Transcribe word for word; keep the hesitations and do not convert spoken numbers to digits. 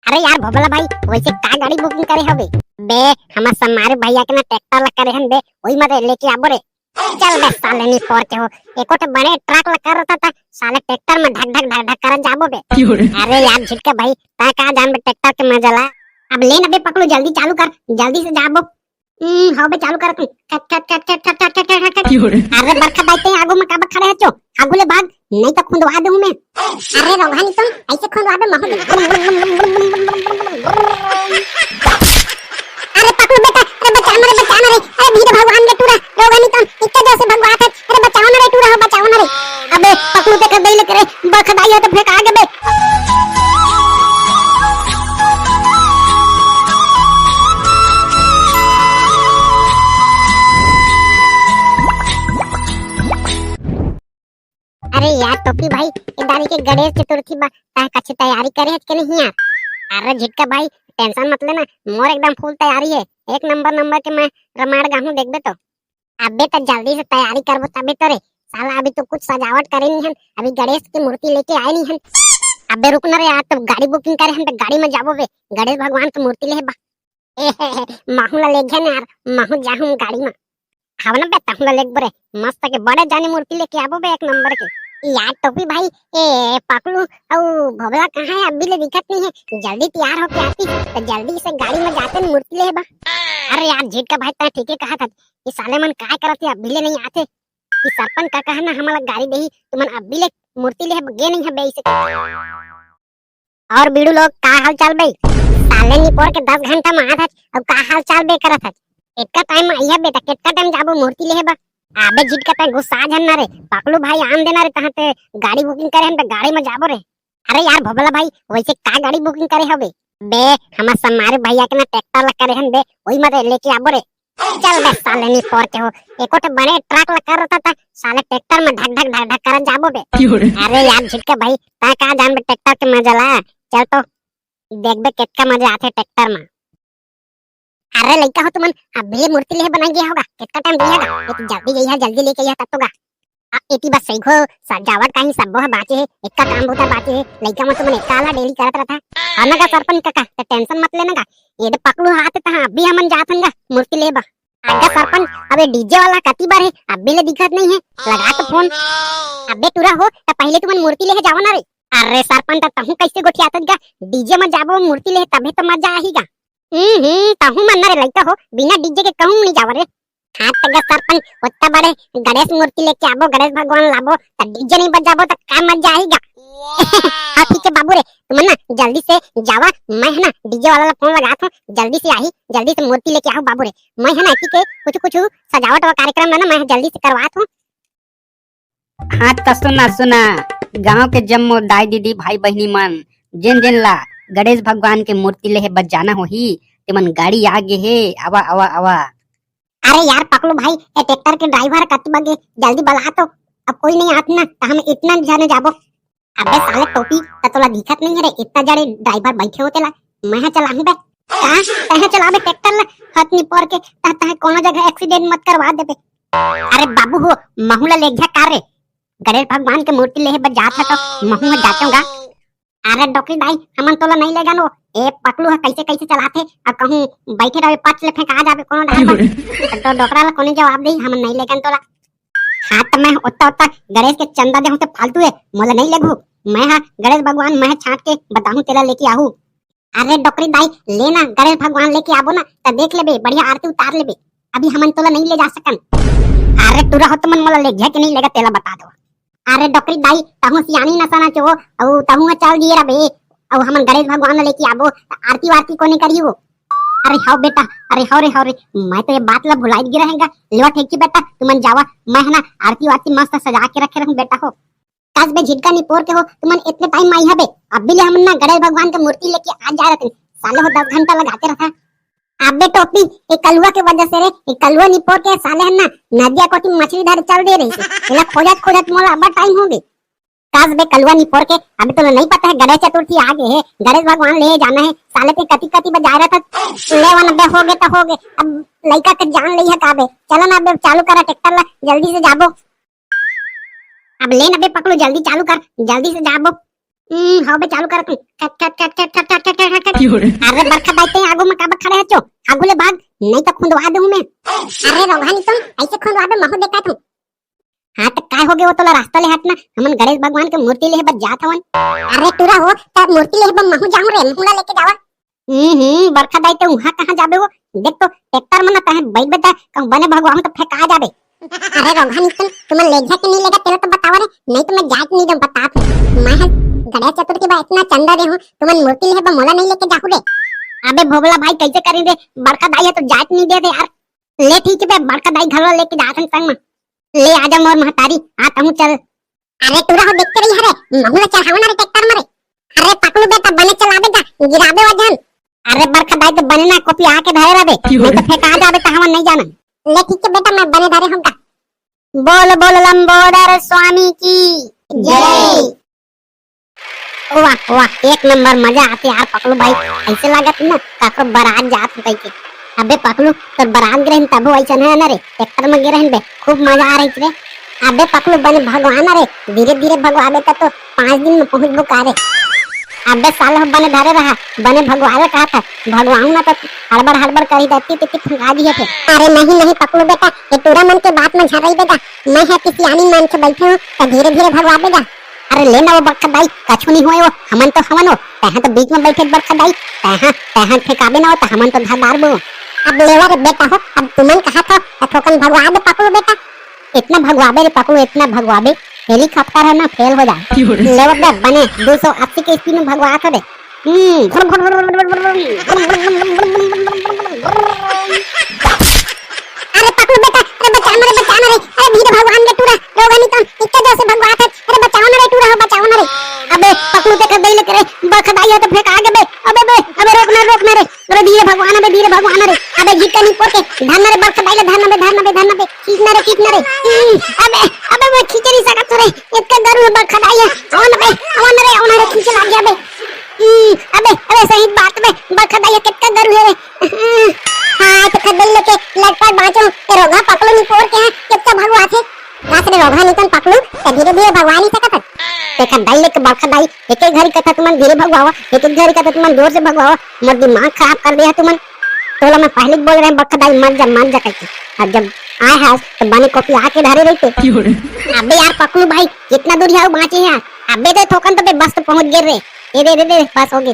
अरे यार भोभला भाई, वैसे का गाड़ी booking करे हवे? बे, हमर समारे भैया के ना ट्रैक्टर ला करे हन बे, वही मत लेके आबो रे। चल बे साले निपोर के हो, एको ठे बड़े ट्रक ला कर रहता था, साले ट्रैक्टर में ढक ढक ढक ढक करत जाबो बे। अरे यार झिटका भाई, तैं का जानबे ट्रैक्टर के मजा ला। अब ले ना बे पकलू, जल्दी चालू कर, जल्दी से जाबो। हम्म, हो बे, चालू कर तू। खट, खट, खट। अरे बरखा दाई, तैं आगू में काबर खड़े हच? आगू ले भाग, नहीं तो खुंदवा दूं मैं। अरे रोगहा नितोन, ऐसे खुंदवा दे महू। अरे पकलू बेटा, अरे बचा ना रे, बचा ना रे। अरे वीर भगवान रे टूरा, रोगहा नितोन, इतना जोर से भगवात है। अरे बचाओ ना रे टूरा हो, बचाओ ना रे। अबे पकलू ते कर दे ले करे, बरखा दाई हो तो फेंक आगे बे। अरे यार टोपी भाई, ए दारी के गणेश चतुर्थी बा, तैं कछु तैयारी करे हच के नहीं यार? अरे झिटका भाई, टेंशन मत लेना, मोर एकदम फुल तैयारी है, एक नंबर नंबर के मैं रामायण गाहूं, देखबे तो। अबे तो जल्दी से तैयारी करबो तबे तो रे, साला अभी तो कुछ सजावट करे नहीं हन, अभी गणेश की मूर्ति लेके आए नहीं हन। अबे रुक ना रे यार, तो गाड़ी booking करे हन तो गाड़ी में जाबो बे, गणेश भगवान की मूर्ति ले बा। ए, महू ला ले घे ना यार, महू जाहूं गाड़ी में। हव ना बे, तहू ला लेगबो रे, मस्त के बड़े जानी मूर्ति लेके आबो बे, एक नंबर के। यार टोपी भाई, ए पकलू अउ भोभला कहाँ है? अभी ले दिखत नहीं है, जल्दी तैयार होके आती तो जल्दी से गाड़ी में जाते न मूर्ति ले बा। अरे यार झिटका भाई, तैं ठीके कहा था, ये साले मन काय करत है, अभी ले नहीं आते। ये सरपंच का कहना हमला गाड़ी देही, तुमन अभी ले मूर्ति ले गे नहीं है बे इसे। और बीड़ू लोग, का हाल चाल बे? साले निपोर के दस घंटा में आत हच, अब का हाल चाल बे करत हच? इतना टाइम में आइया बेटा, कितना टाइम जाबो मूर्ति लेहे बा? अबे झिटका, तैं गुस्सा झन ना रे, पकलू भाई आन देना रे, तहाँ ते गाड़ी booking करे हन त गाड़ी में जाबो रे। अरे यार भोभला भाई, वैसे का गाड़ी booking करे हवे? बे, हमर समारे भैया के ना ट्रैक्टर ला करे हन बे, वही मत लेके आबो रे। चल बे साले निपोर के हो, एको ठे बड़े ट्रक ला कर रहता था, साले ट्रैक्टर में ढक ढक ढक ढक करत जाबो बे। अरे यार झिटका भाई, तैं का जानबे ट्रैक्टर के मजा ला, चल तो देखबे कितना मजा आथे ट्रैक्टर में। अरे लइका हो तुमन, अभी मूर्ति लेहे बनाए गया होगा, कितना टाइम दिया होगा, ये तो जल्दी गई है, जल्दी लेके आइया तब तो गा। आ, एती बस सही घो सजावट का ही सब ह बाचे है, इतना काम बहुत बाचे है, लइका मन तुमन इतना आला daily करत रहता। और ना का सरपंच काका, तो टेंशन मत लेना का, ये तो पकलू हाथ है, तहाँ अभी हमन जात हन गा मूर्ति ले बा। आगा सरपंच, अबे डीजे वाला कति बार है, अभी ले दिखत नहीं है, लगा तो फोन। अबे टूरा हो, तो पहले तुमन मूर्ति लेहे जाओ ना रे। अरे सरपंच, तो तहूँ कैसे गोठियात गा, डीजे में जाबो मूर्ति लेहे तभे तो मजा आही गा। हम्म हम्म, तहूँ मन ना रे लइका हो, बिना डीजे के कहूँ नहीं जावा रे। हाँ त गा सरपंच, ओत्ता बड़े गणेश मूर्ति लेके आबो, गणेश भगवान लाबो, त डीजे नहीं बजाबो त का मजा आही गा? हाँ ठीक है बाबू रे, तुमन ना जल्दी से जावा, मैं है ना डीजे वाला ला फोन लगात हूँ, जल्दी से आही, जल्दी से मूर्ति लेके आहो बाबू रे। मैं है ना एती के कुछ कुछ सजावट वा कार्यक्रम ला ना मैं जल्दी से करवात हूँ। हाँ त सुना सुना, गांव के जम्मो दाई दीदी भाई बहिनी मन, जेन जेन ला गणेश भगवान के मूर्ति लेहे बर जाना होही, तेमन गाड़ी आ गे हे, आवा आवा आवा। अरे यार पकलू भाई, ए ट्रैक्टर के ड्राइवर कति बगे, जल्दी बला तो, अब कोई नहीं आत ना, त हम इतना जने जाबो। अबे साले टोपी, त तोला दिखत नहीं है रे, इतना जने ड्राइवर बैठे होते ला, मैं हा चलाहूं बे। का? तहे चलाबे ट्रैक्टर ला, हाथ निपोर के, त तहे कोनो जगह एक्सीडेंट मत करवा देबे। अरे बाबू हो, महू ला ले जा का रे, गणेश भगवान के मूर्ति लेहे बर जात ह तो महू ह जाते होगा। अरे डोकरी दाई, हमन तोला नहीं लेगन वो। ए पकलू ह कैसे कैसे चलाथे, अब कहूँ बैठे रहे पच ले फेंका जाबे कोनो डहार पर। तो डोकरा ला कोनी जवाब देही, हमन नहीं लेगन तोला। हाँ त मैं ओत्ता ओत्ता गणेश के चंदा देहूँ ते फालतू है, मोला नहीं लेगू। मैं हा गणेश भगवान, मैं छांट के बताहूँ तेला लेके आहू। अरे डोकरी दाई, ले ना, गणेश भगवान लेके आबो ना, त देख लेबे, बढ़िया आरती उतार लेबे। अभी हमन तोला नहीं ले जा सकन। अरे टूरा हो तुमन, मोला ले घे के नहीं लेगा, तेला बता दो। अरे डोकरी दाई, तहूँ सियानी नसा ना चो, अउ तहूँ चल दिए रबे, अउ हमन गणेश भगवान ला लेके आबो, त आरती वारती कोने करी वो? अरे हव बेटा, अरे हव रे, हव रे, मैं तो ये बात ला भुलाई गे रहेंगा। लेवा ठेकी बेटा, तुमन जावा, मैं है ना आरती वारती मस्त सजा के रखे रहूँ बेटा हो। कस बे झिटका निपोर के हो, तुमन इतने टाइम में आई हबे? अभी ले हमन ना गणेश भगवान के मूर्ति लेके आ जा रहे, साले हो दस घंटा लगाते रहता। अबे टोपी, ए कलुआ के वजह से रे, ए कलुआ निपोर के साले हन ना नदिया कोती मछली धरे चल दे रही। एला खोजत खोजत मोला अब्बड़ टाइम हो गे। कस बे कलुआ निपोर के, अबे तोला नहीं पता है गणेश चतुर्थी आ गे हे, गणेश भगवान ले जाना है, साले ते कति कति बजाए रहता। ले वन बे हो गे त हो गे, अब लइका के जान ले है का बे? चला ना बे, चालू करा ट्रैक्टर ला, जल्दी से जाबो। अब ले ना बे पकलू, जल्दी चालू कर, जल्दी से जाबो। हम्म, हो बे, चालू कर तू। खट, खट, खट, खट, खट, खट, खट, खट, खट। अरे बड़का दाई, तैं आगू में काबर खड़े हच? आगू ले भाग, नहीं तो खुंदवा दूं मैं। अरे रोगहा नितन, ऐसे खुंदवाबे, महूं देखत हूं। हाँ, त काय होगे वो तोला? रास्ता ले हट ना, हमन गणेश भगवान के मूर्ति लेहे बर जात हवन। अरे टूरा हो, त मूर्ति लेहे बर महूं जाहूं रे, महूं ला लेके जावा। हम्म, हम्म, बड़का दाई, तैं उहाँ कहाँ जाबे वो? देख तो, ट्रैक्टर में ना तैं बइठ बे त, कहूँ बने भगवाहूँ त फेंका जाबे। अरे रोगहा नितन, तुमन ले जा के नहीं लेगा, तेला तो बतावा रे, नहीं तो मैं जात नहीं दूं, बतात हूँ। मैं ह गणेश चतुर्थी बा इतना चंदा दे हूँ, तुमन मूर्ति लेहे बर मोला नहीं लेके जाहू रे। अबे भोभला भाई, कैसे करी रे? बड़का दाई ह तो जात नहीं दे रे यार। ले ठीक हे बे, बड़का दाई घलो लेके जात हन संग में। ले आजा मोर महतारी, आ तहूँ चल। अरे टूरा हो, देखते रही हरे, महूं ला चढ़ावा ना रे ट्रैक्टर में रे। अरे पकलू बेटा, बने चलाबे गा, गिराबे वजन। अरे बड़का दाई, तो बने ना कोपी आके धरे रहबे, नहीं तो फेंका जाबे, त हमन नहीं जानन। ले ठीक हे बेटा, मैं बने धरे हूँ गा। बोल बोल लंबोदर स्वामी की जय। वाह वाह, एक नंबर मजा आथे यार पकलू भाई। ऐसे लागत ना काकरो बारात जात हो कहिके। अबे पकलू, तोर बारात गे रहिन तभो ऐसन हे ना रे, ट्रैक्टर में गे रहिन बे, खूब मजा आ रही रे। अबे पकलू, बने भगवा ना रे, धीरे धीरे भगवाबे त तो पाँच दिन में पहुंचबो का रे। अबे साले हो, बने धरे रहा, बने भगवावे कहा था, भगवाऊं ना तो हड़बड़ हड़बड़ करी देती तिती फंका दिए थे। अरे नहीं नहीं पकलू बेटा, ये टूरा मन के बात में झन रहिबे गा, मैं ह कि सियानी मन के बैठे हूँ, त धीरे धीरे भगवाबे गा। अरे ले ना वो बड़का दाई, कछु नहीं होय वो, हमन तो हवन वो, तैं ह तो बीच में बैठे बड़का दाई, तैं ह, तैं ह फेंकाबे ना वो, त हमन तो धर डारबो। अब लेवा रे बेटा हो, अब तुमन कहा था, त थोकन भगवा दे पकलू बेटा। इतना भगवाबे रे पकलू, इतना भगवाबे, हेलीकॉप्टर ह ना फेल हो जाए। लेवा बे, बने दो सौ अस्सी के स्पीड में भगवा था बे। हम्म। अरे पकलू बेटा, अरे बचा ना रे, बचा ना रे, अरे धीरे भगवा ना रे टूरा, रोगहा नितन, इतना जोर से भगवात हे, अरे बचाओ ना रे टूरा हो, बचाओ ना रे। अबे पकलू, देखा दई लेके रे, बड़का दाई ह तो फेंका गे बे, अबे बे, अबे रोक ना, रोक ना रे, अबे धीरे भगवा ना बे, धीरे भगवा ना रे, अबे घीटा नहीं पोर के, धर ना रे बड़का दाई ला, धर ना बे, धर ना बे, धर ना बे, खींच ना रे, खींच ना रे। हम्म, अबे, अबे मैं खींचे नहीं सकत रे, इतना गरू हे बड़का दाई ह, आओ ना बे, आओ ना रे, आओ ना रे, खींचे लाग गया बे। हम्म, अबे, अबे सही बात बे, बड़का दाई ह, कितना गरू हे रे। हाँ, त खदेड़ लेके लटपट बाँचो, ए रोगहा पकलू निपोर के ह, कतका भगवाथे। बस रे रोगहा नितन पकलू, त धीरे धीरे भगवा नहीं सकत हस। देखा दाई लेके बड़का दाई, एक एक घरी कथा तुमन धीरे भगवावा, एक एक घरी कथा तुमन जोर से भगवावा, मोर दिमाग खराब कर दिया तुमन। तोला मैं पहले ही बोल रहे हैं बड़का दाई मत जा, मत जा कहिके। अब जब आए हस त बने कोपी आके धरे रहिते। अबे यार पकलू भाई, कितना दूर हे अउ बाँचे यार। अबे दे थोकन तो बे बस तो पहुँच गे रे। ए दे दे दे, बस हो गे।